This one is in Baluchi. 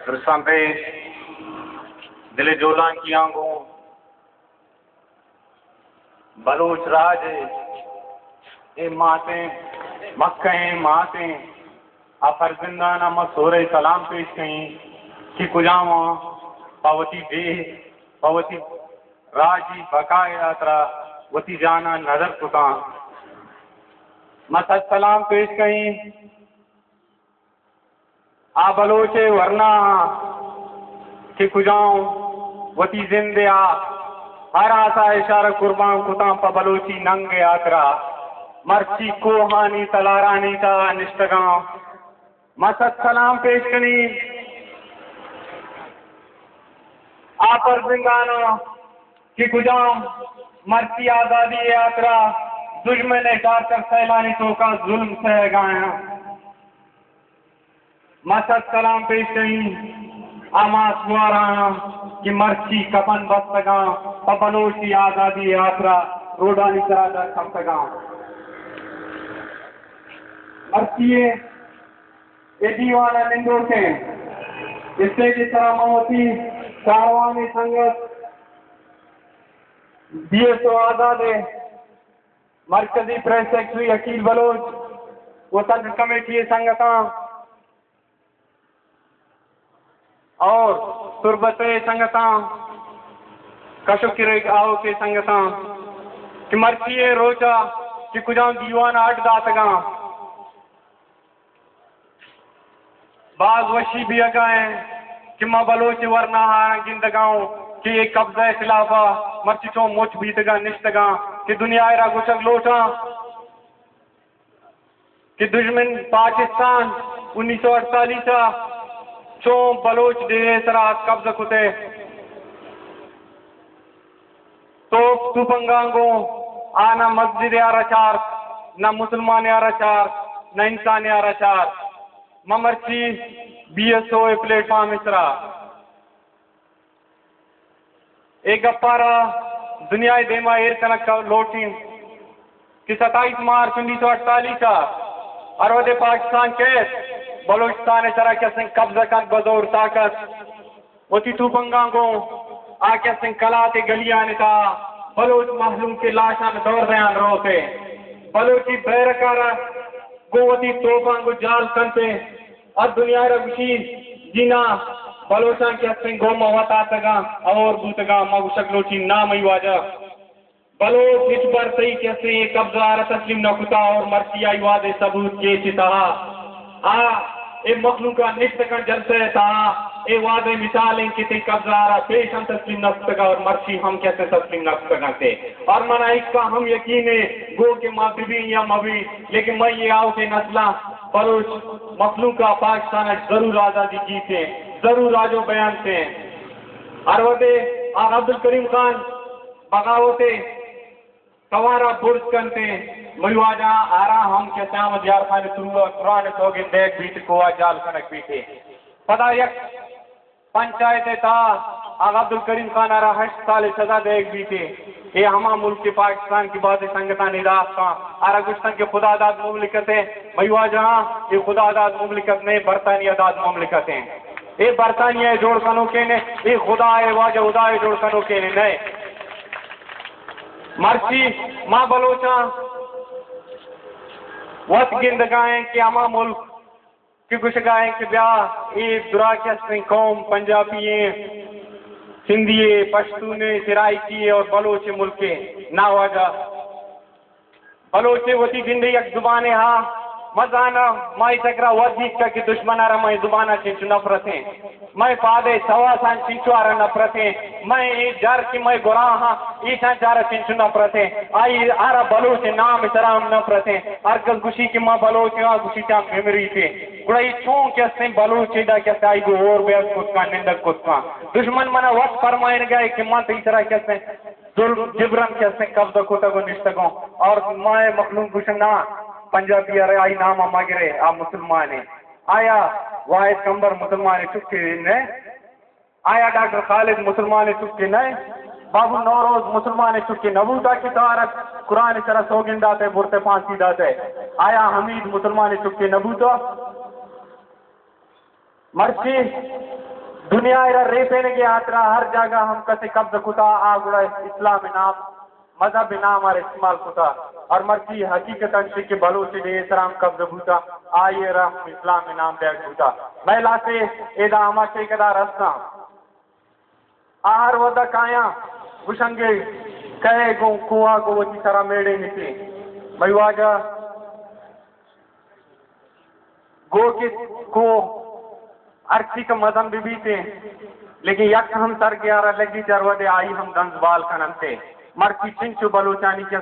درستاں پیش دل جولانکیاں گوں بلوچ راج ءِ اے ماتیں مکہیں ماتیں آ فرزندان ءَ ما سورہ سلام پیش کئیں کہ کجام آں پہ وتی ڈیھ، پہ وتی راجی بقا ءِ ہاترا وتی جان ءَ ندر کتاں۔ ما سد سلام پیش کئیں آ بلوچ ءِ ورناہاں کہ کجام وتی زند ءَ آ ہر آسائش ءَ را قربان کتاں پہ بلوچی ننگ ءِ ہاترا، مرچی کوہانی تلارانی تہا نشتگاں۔ ما سد سلام پیش کنیں آ فرزنداناں کہ کجام مرچی آزادی ءِ ہاترا دژمن ءِ ٹارچر سیلانی توکا ظلم سہگایاں۔ ما سد سلام پیش کئیں آ ماس گواراناں کہ مرچی کپن بستگاں، پہ بلوچی آزادی ءِ ہاترا روڈانی سرا در کپتگاں۔ مرچی ءِ اے دیوان ءَ نندوکیں اسٹیج ءِ سرا من وتی کاروانی سنگت بی ایس او آزاد ءِ مرکزی پریس سیکرٹری عقیل بلوچ و سنٹرل کمیٹی ءِ سنگتاں اور تربت ءِ سنگتاں، کشک ءِ ریک آؤک ءِ سنگتاں کہ مرچی ءِ روچ ءَ کہ کجام دیوان ءَ اڈ داتگاں، باز وشی بیگا ایں کہ ما بلوچ ورناہاں گندگاں کہ اے قبضہ ءِ خلافا مرچی چون مچ بیتگاں نشتگاں کہ دنیا ءَ را گوشگ لوٹاں کہ دژمن پاکستان انیس سو اڑتالیس ءَ چون بلوچ ڈیھ ءِ سرا قبضہ کتے۔ توپ توپنگاں گوں آ نہ مسجد ءَ را چارت، نہ مسلمان ءَ را چارت، نہ انسان ءَ را چارت۔ ما مرچی بی ایس او ءِ پلیٹ فارم ءِ سرا اے گپ ءَ را دنیا ءِ دیما ایر کنگ لوٹیں کہ ستائیس مارچ انیس سو اڑتالیس ءَ ہر وھدے پاکستان کیت، بلوچستان ءِ سرا کسیں قبضہ کنت بزور طاقت، وتی توپنگاں گوں آ کسیں کلات ءِ گلیانی تہا بلوچ مہلوک ءِ لاشاں دور دیان روت ءُ بلوچی بیرک ءَ را گوں وتی توپاں گوں جال کنت ءُ آ دنیا ءَ را گوشی، جی نا، بلوچاں کہ ہستیں گوں ما وت آتگاں، ہور بوتگاں، ما گوشگ لوٹیں نا مئی واجہ۔ بلوچ ہچبر تئی کہ ہستیں اے قبضہ ءَ را تسلیم نہ کتا اور مرچی آئی وہد ءِ ثبوت کیچ ءِ تہا آ اے مخلوق ءَ نشتگاں جلسہ ءِ تہا اے وہد ءِ مثال ایں کہ تئی قبضہ ءَ را پیش ہم تسلیم نہ کتگا اور مرچی ہم کہ ہستیں تسلیم نہ کتگاں تے۔ اور منا ہکا ہم یقین ایں گوں کہ ما ببیں یا مبیں، لیکن مئی اے آؤکیں نسلاں بلوچ مخلوق ءَ پاکستان ءَ ضرور آزادی گیتیں، ضرور آجو بیانتیں۔ ہر وھدے آغا عبدالکریم خان بغاوت ءِ توار ءَ برز کنتیں، مئی واجہ آرا ہم کہ ہستیں احمد یار خان ءِ ترو ءَ قرآن ءِ سوگند دیگ بیت، کوہ ءَ جال کنگ بیت۔ پدا یک پنچایت ءِ تہا آغا عبدالکریم خان ءَ را ہشت سال ءِ سزا دیگ بیت۔ اے ہما ملک پاکستان کہ بازیں سنگتانی داستان آ را گوشتن کہ خدا داد مملکت ءِ، مئی واجہاں، اے خدا داد مملکت نہ، برطانیہ داد مملکت ءِ۔ اے برطانیہ ءِ جوڑ کنوکیں نہ، اے خدا ءِ واجہ خدا ءِ جوڑ کنوکیں نہ۔ مرچی ما بلوچاں وت گندگائیں کہ ہما ملک کہ گوشگا ایں کہ بیا اے دراہ کہ ہستیں قوم پنجابی ایں، سندھی ایں، پشتون ایں، سرائیکی ایں اور بلوچ ایں ملک ایں۔ نا واجہ، بلوچ ایں وتی جند ءِ یک زبانے ہا۔ مزانا ما اے چکرا وت دیستہ کہ دشمن ءَ را مئے زبان ءَ چنچو نفرت ایں، مئے پاد ءِ سواساں چنچو آ را نفرت ایں، مئے اے جار کہ مئے گراہاں ایشاں چہ آ را چنچو نفرت ایں، آئی آ را بلوچ ءِ نام ءِ سرا ہم نفرت ایں۔ ہر کس گوشی کہ ما بلوچ ایں، آ گوشی چا میمریت ایں۔ گڑا اے چون کہ ہستیں بلوچ ادا کہ ہستیں آئی گوں ہور بیگ کت کن، نندگ کت کن۔ دشمن منا وت فرمائینگا ایں کہ من تئی سرا کہ ہستیں ظلم جبرن کہ ہستیں قبضہ کتگ و نشتگوں۔ اور مئے مخلوق گوشن نا، پنجابی ءَ را آئی نام ءَ مگرے، آ مسلمان ایں۔ آیا واحد کمبر مسلمان چکے نہ؟ آیا ڈاکٹر خالد مسلمان چکے نہ؟ بابو نوروز مسلمان چکے نہ بوتا کہ تو آ را قرآن سرا سوگند داتے، برتے پھانسی داتے؟ آیا حمید مسلمان چکے نہ بوتا؟ مرچی دنیا ء را ریپینگ ء ہاترا ہر جاگہ ہم کسے قبضہ کتا، آ گڑا اسلام نام، مذہب نام ء استعمال کتا۔ اور مرچی حقیقتاً چی کہ بلوچ ڈیہہ سرا ہم قبضہ بوتا، آئی ء را ہم اسلام نام دیگ بوتا۔ مئے لاسے ادا ہما ٹھیکیدار ہستاں، آ ہر وھدا کایاں گوشنگے کئے گوں کوہا گوں وتی سرا میڑینیتے۔ مئی واجہ گو کہ کوہ ہرچی کہ مزن بہ بیتیں، لیکن یک ہم سرگیارا لگی چر وھدے آئی ہم دنز بال کننتے۔ مرچی چنچو بلوچانی کہ